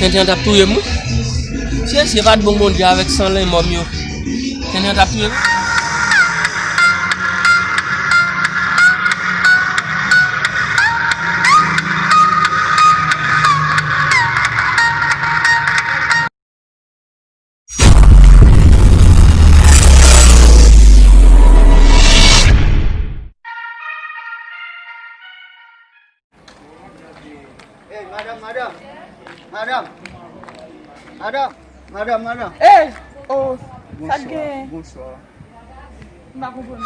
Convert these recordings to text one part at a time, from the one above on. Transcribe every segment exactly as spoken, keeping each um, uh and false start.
Tenten an t ap touye m, wi. Mesye, si e pa t bon Bondye avèk san lenmò m yo, tenten an t ap touye m. Hey, madam, madam. Madam. Madam. Madam, madam. Hey! Oh, sa k genyen? Bonswa. M pa konprann.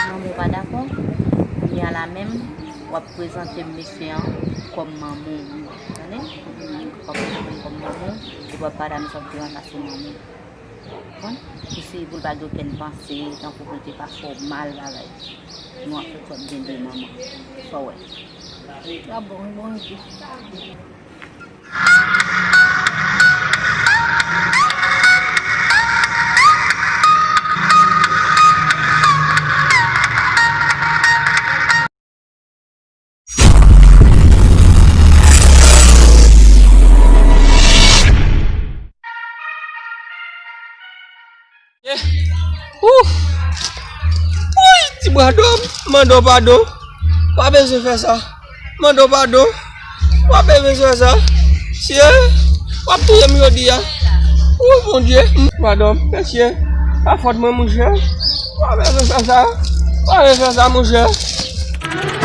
Non, mwen pa dakò. Kounye a la menm, w ap prezante m mesye an kòm manman w. Tande? W ap prezante m kòm manman w, epi w ap pale a mesye an kòm manman w. Konprann? Pou si, pou l pa gen okenn panse, tankou pou l te pa fè w mal, bagay. Nou ap fè w gen de manman. Sa w wè? Sa bon, bon ide. Eh, ouh. Woy, ti bradò, m mande w padon. Pa bezwen fè sa. Mande w padon. Pa bezwen fè sa. Mesye, w ap touye m jodi a. Ou, Bondye. Madanm, mesye, pa fòt mwen, monchè. Pa bezwen fè sa. Pa bezwen fè sa, monchè.